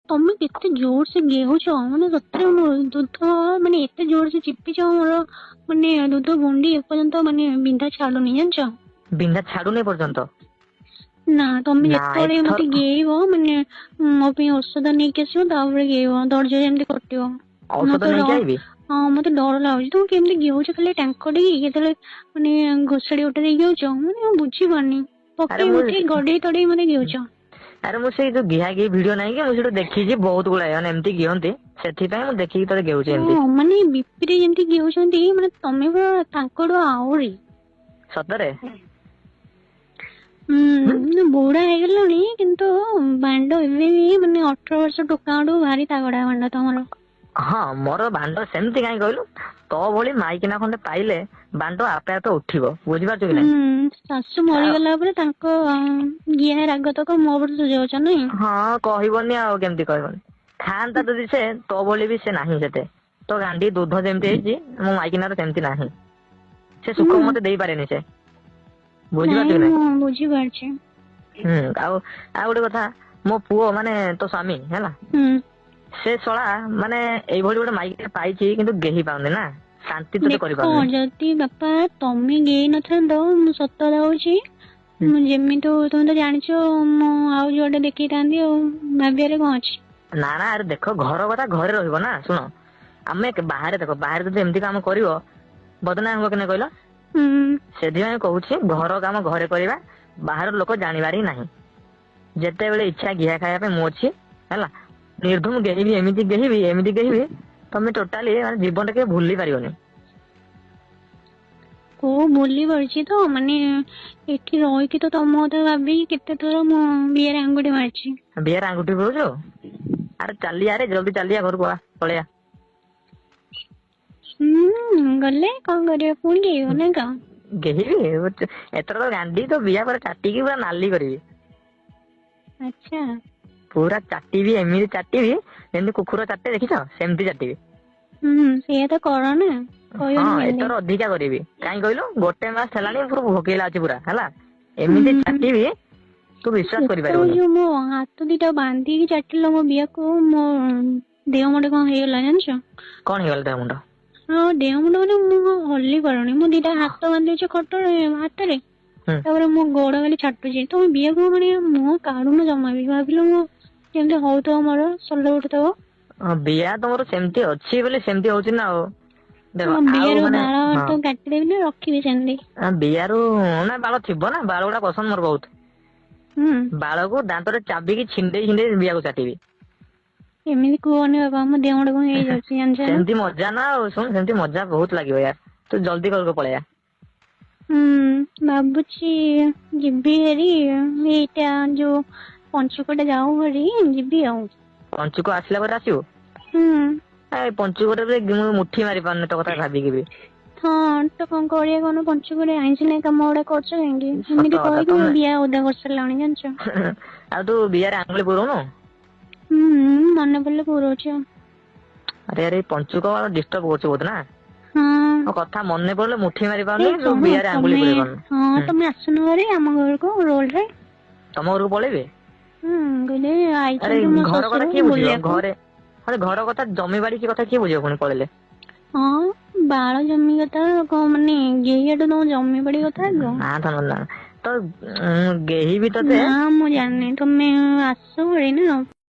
ତମେ କେତେ ଜୋର ସେ ଗେହୁଛ, ମାନେ ସତରେ ମୋ ଦୁଧ ମାନେ ଏତେ ଜୋର ସେ ଚିପିଛ, ମୋର ମାନେ ଦୁଧ ଗୁଣ୍ଡି ଏପର୍ଯ୍ୟନ୍ତ ମାନେ ବିନ୍ଧା ଛାଡୁନି, ଜାଣିଛ? ବିନ୍ଧା ଛାଡୁନି ଏପର୍ଯ୍ୟନ୍ତ? ନା, ତମେ ନା ଯେତେବେଳେ ଏଥର ମତେ ଗେଇବ, ମାନେ ମୋ ପାଇଁ ଔଷଧ ନେଇକି ଆସିବ, ତାପରେ ଗେଇବ, ଦରଜ ଯେମିତି କଟିବ। ଔଷଧ ମତେ ନେଇକି ଆଇବି? ହଁ, ମତେ ଡର ଲାଗୁଛି। ତମେ କେମିତି ଗେହୁଛ? ଖାଲି ଟାଙ୍କ ଦେଇକି, କେତେବେଳେ ମାନେ ଘୋଷାଡି ଗୋଟେ ଦେଇ ଗେହୁଛ, ମାନେ ମୁଁ ବୁଝିପାରୁନି। ଆରେ ପକେଇ ମୁଁ ଉଠେଇ ଗଡେଇ ତଡେଇ ମତେ ଗେହୁଛ। ଆରେ ମୁଁ ସେଇ ଯୋଉ ଗିହା ଗିହି ଭିଡିଓ ନାହିଁ କି, ମୁଁ ସେଠୁ ଦେଖିଛି ବହୁତ ଗୁଡାଏ ମାନେ ଏମିତି ଗିହନ୍ତି, ସେଥିପାଇଁ ମୁଁ ଦେଖିକି ତତେ ଗେହୁଛି ଏମିତି। ହଁ, ମାନେ ବିପିରେ ଯେମିତି ଗେହୁଛନ୍ତି, ମାନେ ତମେ ପୁରା ତାଙ୍କଠୁ ଆହୁରି। ସତରେ? ହୁଁ, ବୁଢା ହେଇଗଲଣି କିନ୍ତୁ ବାଣ୍ଡ ଏବେ ବି ମାନେ 18 ବର୍ଷ ଟୋକାଠୁ ଭାରି ତାଗଡା ବାଣ୍ଡ ତମର। ହଁ, ମୋର ବାଣ୍ଡ ସେମିତି କାହିଁ କହିଲୁ? ତୋ ଭଳି ମାଇକିନା ଖଣ୍ଡେ ପାଇଲେ ବାଣ୍ଡ ଆପେ ଆପେ ଉଠିବ, ବୁଝିପାରୁଛୁ କି ନାଇଁ? ହୁଁ, ଶାଶୁ ମରିଗଲା ପରେ ତାଙ୍କ ଗିହା ରାଗ ତକ ମୋ ଉପରେ ସୁଝାଉଛ ନାଇଁ? ହଁ, କହିବନି ଆଉ କେମିତି କହିବନି? ଥାନ୍ତା ଯଦି ସେ ତୋ ଭଳି ବି ସେ ନାହିଁ ସେତେ। ତୋ ଗାଣ୍ଡି ଦୁଧ ଯେମିତି ହେଇଛି, ମୋ ମାଇକିନାର ସେମିତି ନାହିଁ। ସେ ସୁଖ ମତେ ଦେଇପାରେନି ସେ, ବୁଝିପାରୁଛୁ ନାଇଁ କି ନାଇଁ? ମୁଁ ବୁଝିପାରୁଛି। ହୁଁ, ଆଉ ଆଉ ଗୋଟେ କଥା, ମୋ ପୁଅ ମାନେ ତୋ ସ୍ୱାମୀ ହେଲା, ସେ ଶଳା ମାନେ ଏଇଭଳି ଗୋଟେ ମାଇକିନା ପାଇଛି କିନ୍ତୁ ଗେହି ପାରୁନି ନା, ଶାନ୍ତି ତୋତେ ଦେଖ, କରିପାରୁନି। ଯଦି ବାପା ତମେ ଗେଇ ନଥାନ୍ତ, ମୁଁ ସତ କଥା କହୁଛି, ମୁଁ ଯେମିତି ହଉ, ତମେ ତ ଜାଣିଛ, ମୁଁ ଆଉ ଯୁଆଡେ ଦେଖେଇଥାନ୍ତି, ଆଉ ଭାବିବାରେ କଣ ଅଛି? ନା ନା, ଆରେ ଦେଖ, ଘର କଥା ଘରେ ରହିବ ନା। ଶୁଣ, ଆମେ ବାହାରେ, ଦେଖ, ବାହାରେ ଯଦି ଏମିତି କାମ କରିବ ବଦନାମ ହବ କି ନାଇଁ କହିଲ? ସେଥିପାଇଁ କହୁଛି, ଘର କାମ ଘରେ କରିବା, ବାହାର ଲୋକ ଜାଣିବାର ହିଁ ନାହିଁ। ଯେତେବେଳେ ଇଚ୍ଛା ଘିଆ ଖାଇବା ପାଇଁ ମୁଁ ଅଛି ହେଲା, ନିର୍ଦ୍ଧୁମ ଗେହିବି, ଏମିତି ଗେହିବି, ଏମିତି ଗେହିବି, ତମେ ଟୋଟାଲି ମାନେ ଜୀବନରେ କେବେ ଭୁଲି ପାରିବନି। କୋଉ ଭୁଲି ପାରୁଛି ତ? ମାନେ ଏଠି ରହିକି ତ ତମ କଥା ଭାବିକି କେତେ ଥର ମୁଁ ବିଆରେ ଆଙ୍ଗୁଠି ମାରିଛି। ବିଆରେ ଆଙ୍ଗୁଠି ପକଉଛୁ? ଆରେ ଚାଲିଆ ରେ, ଜଲଦି ଚାଲିଆ, ଘରକୁ ଆ, ପଳେଇଆ। ହୁଁ, ଗଲେ କଣ କରିବ? ପୁଣି ଗେହିବ ନା କଣ? ଗେହିବି, ଏଥର ତ ଗାଣ୍ଡି ତ ବିଆ ପରେ ଚାଟିକି ପୁରା ନାଲି କରିବି। ଆଚ୍ଛା। ପୁରା ଚାଟିବି, ଏମିତି ଚାଟିବି ଯେମିତି କୁକୁର ଚାଟେ ଦେଖିଛ, ସେମିତି ଚାଟିବି। ହୁଁ, ସେଇଆ ତ କର ନା, କହିବନି ହଁ। କେମିତି? ଏଥର ଅଧିକା କରିବି। କାହିଁ କହିଲୁ? ଗୋଟେ ମାସ ହେଲାଣି ପୁରା ଭୋକେଇଲା ଅଛି ପୁରା ହେଲା, ଏମିତି ଚାଟିବି ତୁ ବିଶ୍ୱାସ ସେତେବେଳେ କରିପାରିବୁନି। ଯୋଉ ମୋ ହାତ ଦିଟା ବାନ୍ଧିକି ଚାଟିଲ ମୋ ବିଆକୁ, ମୋ ଦେହ ମୁଣ୍ଡ କଣ ହେଇଗଲା ଜାଣିଛ? କଣ ହେଇଗଲା ଦେହ ମୁଣ୍ଡ? ହଁ, ଦେହ ମୁଣ୍ଡ ମାନେ ମୁଁ ହଲି ପାରୁନି। ମୁଁ ଦିଟା ହାତ ବାନ୍ଧି ଦେଇଛି ଖଟରେ ହାତରେ, ତାପରେ ମୋ ଗୋଡ ଖାଲି ଛାଟୁଛି। ତମ ବିଆକୁ ମାନେ ମୁହଁ କାଢୁନ ଜମା ବି, ଭାବିଲ ମୁଁ କେମିତି ହଉଥିବ, ମୋର ସଲ ଉଠୁଥିବ। ହଁ, ବିଆ ତମର ସେମିତି ଅଛି ବୋଲି ସେମିତି ହଉଛି ନା ଆଉ। ଦେଖ ହଁ, ଆଉ ବିଆରୁ ମାନେ ବାଳ ହଁ ତ କାଟିଦେବି ନା ରଖିବି ସେମିତି? ବିଆରୁ ନା, ବାଳ ଥିବ ନା, ବାଳ ଗୁଡା ପସନ୍ଦ ମୋର ବହୁତ। ବାଳକୁ ଦାନ୍ତରେ ଚାବିକି ଛିଣ୍ଡେଇ ଛିଣ୍ଡେଇ ବିଆକୁ ଚାଟିବି। ଏମିତି କୁହନି ବାବା, ମୋ ଦେହ ମୁଣ୍ଡ କଣ ହେଇଯାଉଛି ଜାଣିଛ ନା? ସେମିତି ମଜା ନା ଆଉ। ଶୁଣ, ସେମିତି ମଜା ବହୁତ ଲାଗିବ ୟାର। ତୁ ଜଲଦି ଘରକୁ ପଳେଇଆ। ହୁଁ, ଭାବୁଛି ଯିବି ହେରି, ଏଇଟା ଯୋଉ ପଞ୍ଚୁକଟା ଯାଉ ହେରି ଯିବି ଆଉ। ପଞ୍ଚୁକ ଆସିଲା ପରେ ଆସିବୁ? ହୁଁ। ଏ ପଞ୍ଚୁକରେ ବି ମୁଁ ମୁଠି ମାରି ପାରୁନି ତୋ କଥା ଭାବିକି ବି। ହଁ ତ, କଣ କରିବା କହୁନ? ପଞ୍ଚୁକରେ ଆଇଁଷିଣିଆ କାମ ଗୁଡା କରୁଛ କାହିଁକି? ସତ ଏମିତି କଥା କହିକି ମୋ ତମେ ବିଆ ଓଦା କରିସାରିଲାଣି ଜାଣିଛ? ଆଉ ତୁ ବିଆରେ ଆଙ୍ଗୁଳି ପୁରଉନୁ? ହୁଁ, ମନେ ପଡ଼ିଲେ ପୁରଉଛି ଆଉ। ଆରେ ଆରେ, ପଞ୍ଚୁକ ଡିଷ୍ଟର୍ବ କରୁଛି ବହୁତ ନା? ହଁ। ମୋ କଥା ମନେ ପଡିଲେ ମୁଠି ମାରି ଏ ପାରୁନି, ତୁ ଶୁଣ, ବିଆରେ ଆଙ୍ଗୁଳି ତମେ ପୁରେଇ ପାରୁନୁ। ହଁ, ତମେ ଆସୁନ ଘରେ ଆମ ଘରକୁ ରୋଲ ରେ। ତମ ଘରକୁ ପଳେଇବି? ହୁଁ, କହିଲେ ଆରେ ଆଇଛନ୍ତି ମୋ ଘର କଥା ଶ୍ୱଶୁର କିଏ ବୁଝିବ ବୁଲିବାକୁ। ଘରେ? ଆରେ ଘର କଥା, ଜମି ବାଡି କି କଥା କିଏ ବୁଝିବ ପୁଣି ପଳେଇଲେ? ହଁ, ବାଳ ଜମି କଥା କଣ? ମାନେ ଗେହିଆଠୁ ତମ ଜମି ବାଡି କଥା ଆଗ। ନା ଧନ ନା, ତ ଗେହିବି ତତେ। ନା, ମୁଁ ଜାଣିନି, ତମେ ଆସ ଭଳି ନା।